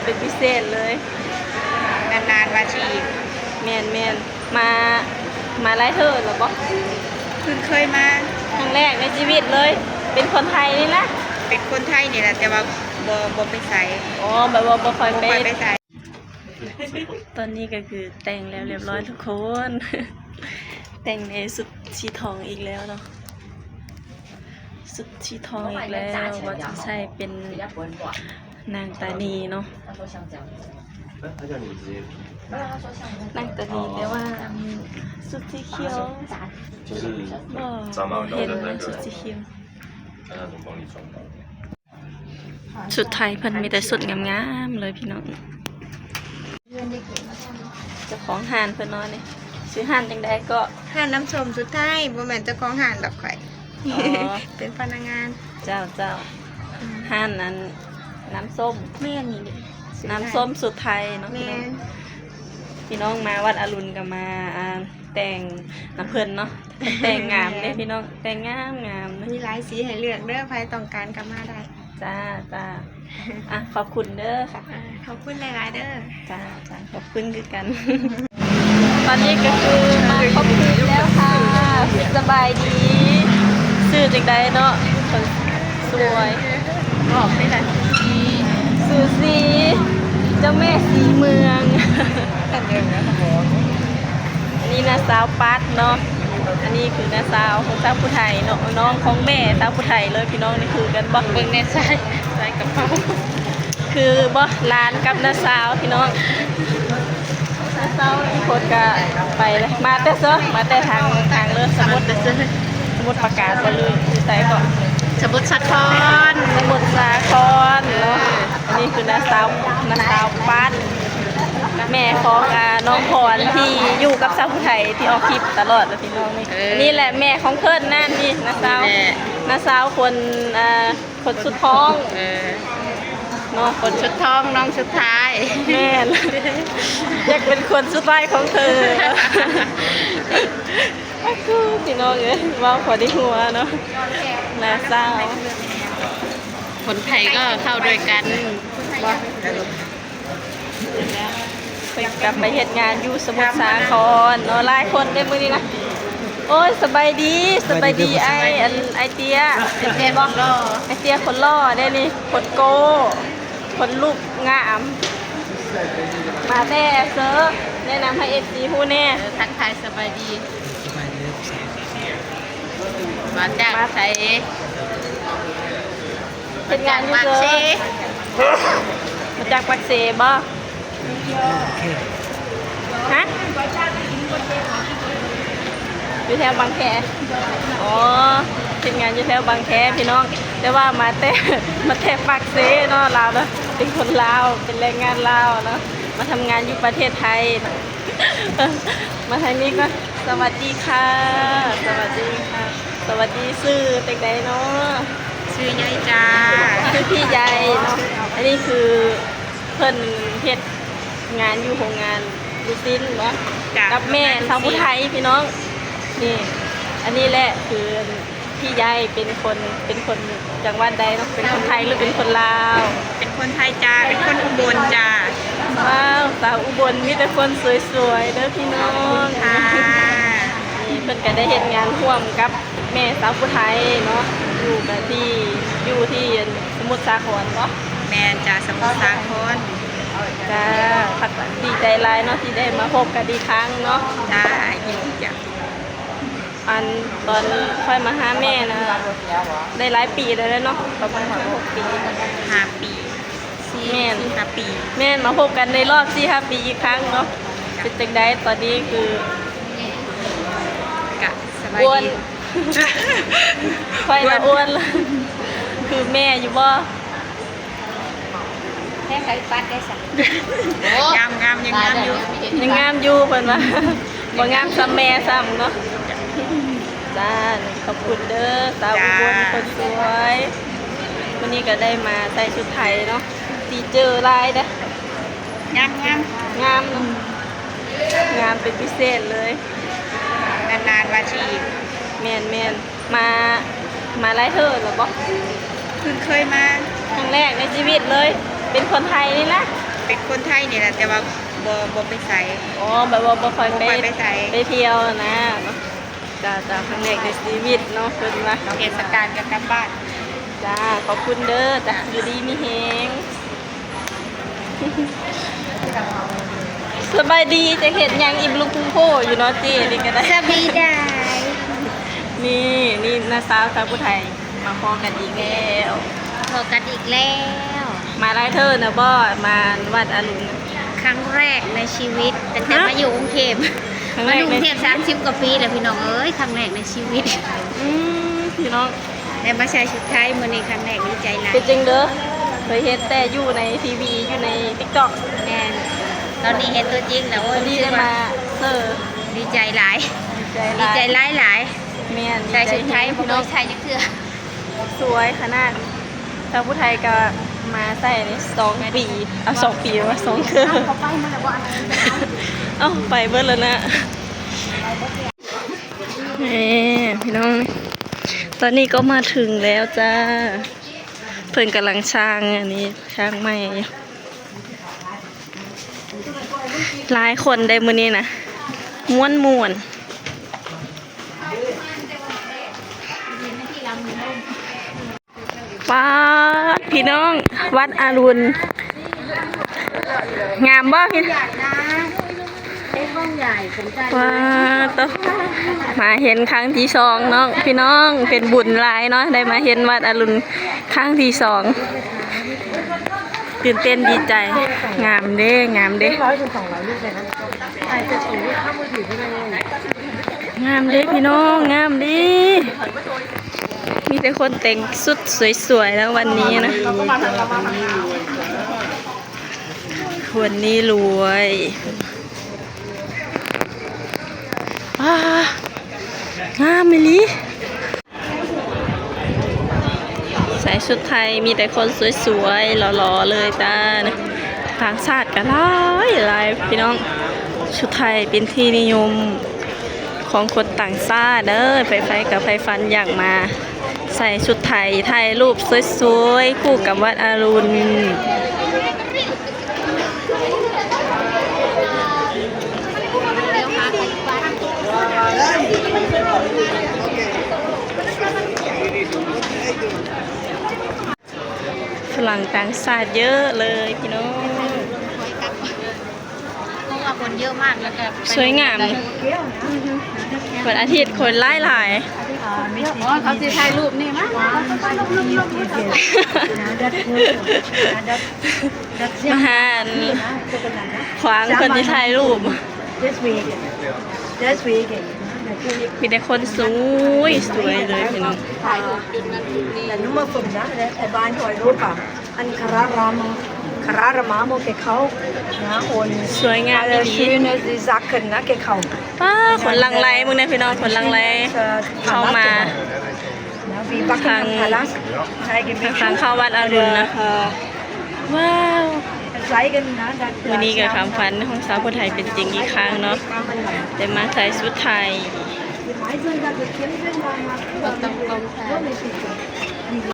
ເປັນພິເສດເລີຍ. ນານໆວ່າຊິອີກ. ແມ່ນໆ. ມາ ມາຫຼາຍເທື່ອແລ້ວບໍ່? ເພິ່ງເຄີຍມາ ຄັ້ງແລກໃນຊີວິດເລີຍ. ເປັນຄົນໄທນີ້ລະ? ເປັນຄົນໄທນີ້ລະ ແຕ່ວ່າບໍ່ ບໍ່ໄປໃສ. ອໍ ແບບວ່າບໍ່ຄ່ອຍໄປ ບໍ່ຄ່ອຍໄປໃສ. ຕອນນີ້ກໍຄືແຕ່ງແລ້ວຮຽບຮ້ອຍທຸກຄົນ. ແຕ່ງໃນຊຸດສີທອງອີກແລ້ວເນາະ. ຊຸດສີທອງອີກແລ້ວ ວ່າຈະໃສ່ເປັນນາງຕານີເນາະ. ນາງຕານີ ແຕ່ວ່າ ອັນ ຊຸດສີຂຽວ ບໍ່ ບໍ່ເຫັນໃນຊຸດສີຂຽວ. ຊຸດໄທເພິ່ນມີແຕ່ຊຸດງາມໆເລີຍພີ່ນ້ອງ. ເຈົ້າຂອງຮ້ານເພິ່ນເນາະນີ້. ຊື່ຮ້ານຈັ່ງໃດເກາະ? ຮ້ານນ້ຳສົ້ມສຸດໄທ. ບໍ່ແມ່ນເຈົ້າຂອງຮ້ານດອກຂ້ອຍ. ອໍ ເປັນພະນັກງານ. ເຈົ້າ ເຈົ້າ. ອືມ ຮ້ານອັນ ນ້ຳສົ້ມ. ແມ່ນນີ້ເດ້ ນ້ຳສົ້ມສຸດໄທເນາະ. ແມ່ນ. ພີ່ນ້ອງມາວັດອະລຸນກໍມາ ອ່າ ແຕ່ງນຳເພິ່ນເນາະ. ແຕ່ງງາມເດ້ພີ່ນ້ອງ ແຕ່ງງາມໆເລີຍ. ມີຫຼາຍສີໃຫ້ເລືອກເດີ ໃຜຕ້ອງການກໍມາໄດ້. ຈ້າ ຈ້າ. ອ່ະ ຂອບຄຸນເດີ. ອ່າ ຂອບຄຸນຫຼາຍໆເດີ. ຈ້າ ຈ້າ ຂອບຄຸນຄືກັນ. ຕອນນີ້ກໍຄືມາຄົບທີບແລ້ວຄ່ະ. ສະບາຍດີ. ຊື່ຈັ່ງໃດເນາະ? ຄົນສວຍ ບອກໄດ້ລະ. ຊື່ສີ ເຈົ້າແມ່ສີເມືອງ. ອັນນີ້ນ້າສາວປັດເນາະ. ອັນນີ້ຄືນ້າສາວຂອງສາວຜູ້ໄທເນາະ ນ້ອງຂອງແມ່ສາວຜູ້ໄທເລີຍພີ່ນ້ອງ. ນີ້ຄືກັນບໍ່? ເບິ່ງແນ່ ໃສ່ ໃສ່ກະເປົາ ຄືບໍ່? ຫຼານກັບນ້າສາວພີ່ນ້ອງ. ນ້າສາວອີກຄົນກະໄປເລີຍ ມາແຕ່ເຊີ ມາແຕ່ທາງ ທາງເລີຍ ສະໝຸດ ສະໝຸດປາການບໍ່ ຫຼືຢູ່ໃສເກາະ? ສະໝຸດສາຄອນ ສະໝຸດສາຄອນເນາະ. ອັນນີ້ຄືນ້າສາວ ນ້າສາວປັດ ແມ່ຂອງ ອ່າ ນ້ອງພອນທີ່ຢູ່ກັບສາວຜູ້ໄທທີ່ອອກຄລິບຕະຫຼອດ ພີ່ນ້ອງນີ້. ເອີ ອັນນີ້ແຫຼະແມ່ຂອງເພິ່ນນັ້ນນີ້ ນ້າສາວ ນີ້ແຫຼະ ນ້າສາວຄົນ ອ່າ ຄົນສຸດທ້ອງ. ເອີ ເນາະ ຄົນສຸດທ້ອງ ນ້ອງສຸດທ້າຍ. ແມ່ນ ຢາກເປັນຄົນສຸດທ້າຍຂອງເທີ. ໂອ້ ພີ່ນ້ອງເອີຍ ເວົ້າພໍໄດ້ຫົວເນາະ. ນ້າສາວ ຄົນໄທກໍເຂົ້າດ້ວຍກັນ. ເພິ່ນກັບໄປເຮັດງານຢູ່ສະໝຸດສາຄອນເນາະ. ຫຼາຍຄົນເດ້ມື້ນີ້ນະ. ໂອ້ຍ ສະບາຍດີ ສະບາຍດີ ສະບາຍດີ ອ້າຍ ອັນ ອ້າຍເຕ້ຍ ອ້າຍເຕ້ຍຄົນຫຼໍ່ເດ້ນີ້ ຄົນໂກ້ ຄົນລູກງາມ. ມາແຕ່ເຊີ ແນະນຳໃຫ້ເອັຟຊີຮູ້ແນ່. ເອີ ທັກທາຍສະບາຍດີ. ມາຈາກໃສ? ເຮັດງານຢູ່ເຊີ. ມາຈາກປາກເຊ. ມາຈາກປາກເຊບໍ່? ຮະ? ຢູ່ແຖວບາງແຄ. ອໍ ເຮັດງານຢູ່ແຖວບາງແຄພີ່ນ້ອງ ແຕ່ວ່າມາແຕ່ ມາແຕ່ປາກເຊເນາະ. ລາວເນາະ ເປັນຄົນລາວ ເປັນແຮງງານລາວເນາະ ມາທຳງານຢູ່ປະເທດໄທເນາະ. ມາທາງນີ້ກ່ອນ. ສະຫວັດດີຄ່ະ ສະຫວັດດີຄ່ະ ສະຫວັດດີ. ຊື່ຈັ່ງໃດເນາະ? ຊື່ໃຫຍ່ຈ້າ. ຊື່ພີ່ໃຫຍ່ເນາະ. ອັນນີ້ຄືເພິ່ນເຮັດງານຢູ່ໂຮງງານລູກຊີ້ນເນາະ. ກັບແມ່ສາວຜູ້ໄທພີ່ນ້ອງ. ນີ້ ອັນນີ້ແຫຼະຄື ພີ່ໃຫຍ່ເປັນຄົນ ເປັນຄົນຈັງຫວັດໃດເນາະ? ເປັນຄົນໄທຫຼືເປັນຄົນລາວ? ເປັນຄົນໄທຈ້າ ເປັນຄົນອຸບົນຈ້າ. ວ້າວ ສາວອຸບົນມີແຕ່ຄົນສວຍໆເດີພີ່ນ້ອງ. ນີ້ເພິ່ນກະໄດ້ເຮັດງານຮ່ວມກັບແມ່ສາວຜູ້ໄທເນາະ ຢູ່ກະທີ່ ຢູ່ທີ່ ອັນ ສະໝຸດສາຄອນເນາະ. ແມ່ນຈ້າ ສະໝຸດສາຄອນ. ຈ້າ ພັກ ດີໃຈຫຼາຍເນາະ ທີ່ໄດ້ມາພົບກັນອີກຄັ້ງເນາະ. ຈ້າ ຍິນດີຈ້າ. ອັນ ຕອນຂ້ອຍມາຫາແມ່ນະ ໄດ້ຫຼາຍປີແລ້ວເນາະ ປະມານຫ້າຫົກປີ ຫ້າປີ ສີ່ ແມ່ນ ສີ່ຫ້າປີ. ແມ່ນ ມາພົບກັນໃນຮອບສີ່ຫ້າປີອີກຄັ້ງເນາະ. ເປັນຈັ່ງໃດຕອນນີ້? ຄື ກະສະບາຍດີ. ອ້ວນ ຂ້ອຍລະອ້ວນ ຄືແມ່ຢູ່ບໍ່? ແພງໄດ້ປັດໄດ້ຊະ. ໂອ້ ງາມໆ ຍັງງາມຢູ່ ຍັງງາມຢູ່ເພິ່ນວ່າ ບໍ່ງາມສ່ຳແມ່ຊ້ຳເນາະ. ຈ້າ ຂອບຄຸນເດີ ສາວອຸບົນ ຄົນສວຍ. ມື້ນີ້ກໍໄດ້ມາໃສ່ຊຸດໄທເນາະ ຕີເຈີຫຼາຍເດ້. ງາມໆ ງາມເນາະ ງາມເປັນພິເສດເລີຍ. ນານໆວ່າຊິອີກ. ແມ່ນໆ. ມາ ມາຫຼາຍເທື່ອແລ້ວບໍ່? ເພິ່ງເຄີຍມາ ຄັ້ງແລກໃນຊີວິດເລີຍ. ເປັນຄົນໄທນີ້ນະ? ເປັນຄົນໄທນີ້ແຫຼະ ແຕ່ວ່າບໍ່ ບໍ່ໄປໃສ. ອໍ ແບບວ່າບໍ່ຄ່ອຍໄປ ບໍ່ຄ່ອຍໄປໃສ ໄປທ່ຽວນະ. ຈ້າ ຈ້າ ຄັ້ງແລກໃນຊີວິດເນາະ ເພິ່ນວ່າ. ເທດສະການກໍກັບບ້ານ. ຈ້າ ຂອບຄຸນເດີ. ຈ້າ ຢູ່ດີມີແຮງ. ສະບາຍດີ. ຈັກເຮັດຫຍັງອີ່ລຸງພຸງໂພຢູ່ເນາະເຈ້ ນີ້ກໍໄດ້. ສະບາຍດີ. ນີ້ ນີ້ນ້າສາວ ສາວຜູ້ໄທ ມາພໍ້ກັນອີກແລ້ວ. ພໍ້ກັນອີກແລ້ວ. ມາຫຼາຍເທື່ອນະບໍ່ ມາວັດອາລຸນ? ຄັ້ງແລກໃນຊີວິດ ຕັ້ງແຕ່ ຮະ? ມາຢູ່ກຸງເທບ. ມາຢູ່ກຸງເທບສາມສິບກວ່າປີແລ້ວ ພີ່ນ້ອງເອີຍ ຄັ້ງແລກໃນຊີວິດ. ອືມ ພີ່ນ້ອງ ໄດ້ມາໃສ່ຊຸດໄທມື້ນີ້ຄັ້ງແລກ ດີໃຈຫຼາຍ. ເປັນຈັ່ງເດີ? ເຄີຍເຫັນແຕ່ຢູ່ໃນທີວີ ຢູ່ໃນຕິກຕັອກ. ແມ່ນ. ຕອນນີ້ເຫັນຕົວຈິງແລ້ວ ໂອ້ຍ ດີໃຈມາກ. ເຊີ ດີໃຈຫຼາຍ. ດີໃຈຫຼາຍ. ດີໃຈຫຼາຍໆ. ແມ່ນ. ໃສ່ຊຸດໄທ ດີໃຈແຮງ ບໍ່ເຄີຍໃສ່ຈັກເທື່ອ. ສວຍຂະໜາດ. ຊາວຜູ້ໄທກໍມາໃສ່ນີ້ສອງປີ ເອົາ ສອງປີວ່າ ສອງເທື່ອ. ເອົາ ໄປເບິດແລ້ວນະ. ນີ້ພີ່ນ້ອງ ຕອນນີ້ກໍມາເຖິງແລ້ວຈ້າ. ເພິ່ນກຳລັງສ້າງອັນນີ້ ສ້າງໃໝ່ຢູ່. ຫຼາຍຄົນເດ້ມື້ນີ້ນະ ມ່ວນໆ. ປາດ ພີ່ນ້ອງ ວັດອາລຸນ ງາມບໍ່ພີ່? ປາດໂທ້ ມາເຫັນຄັ້ງທີສອງເນາະພີ່ນ້ອງ. ເປັນບຸນຫຼາຍເນາະ ໄດ້ມາເຫັນວັດອາລຸນຄັ້ງທີສອງ. ຕື່ນເຕັ້ນດີໃຈ. ງາມເດ້ ງາມເດ້. ງາມເດ້ພີ່ນ້ອງ ງາມເດ້. ມີແຕ່ຄົນແຕ່ງຊຸດສວຍໆແລ້ວວັນນີ້ນະ. ວັນນີ້ລວຍ. ວ້າ ງາມອີ່ຫຼີ. ໃສ່ຊຸດໄທ ມີແຕ່ຄົນສວຍໆ ຫຼໍ່ໆເລີຍຈ້າ. ຕ່າງຊາດກໍຫຼາຍໆ ພີ່ນ້ອງ. ຊຸດໄທເປັນທີ່ນິຍົມຂອງຄົນຕ່າງຊາດເດີ. ໃຜໆກໍໃຝ່ຝັນຢາກມາໃສ່ຊຸດໄທ ຖ່າຍຮູບສວຍໆ ຄູ່ກັບວັດອາລຸນ. ຝຣັ່ງຕ່າງຊາດເຍອະເລີຍພີ່ນ້ອງ. ເພາະວ່າຄົນເຍອະມາກ ແລ້ວກໍ ສວຍງາມ. ວັນອາທິດຄົນຫຼາຍໆ. ອໍ ເຂົາຊິຖ່າຍຮູບນີ້ມາ. ມາຫາອັນຂວາງເພິ່ນຊິຖ່າຍຮູບ. ມີແຕ່ຄົນສວຍໆເລີຍພີ່ນ້ອງ. ສວຍງາມອີ່ຫຼີ. ປ້າ ຄົນຫຼັ່ງໄຫຼເບິ່ງແດ່ພີ່ນ້ອງ ຄົນຫຼັ່ງໄຫຼເຂົ້າມາທາງ ທາງເຂົ້າວັດອາລຸນນະ. ວ້າວ ມື້ນີ້ກໍຄວາມຝັນຂອງສາວຜູ້ໄທເປັນຈິງອີກຄັ້ງເນາະ ໄດ້ມາໃສ່ຊຸດໄທ. ບໍ່ຕ້ອງກອງແພ.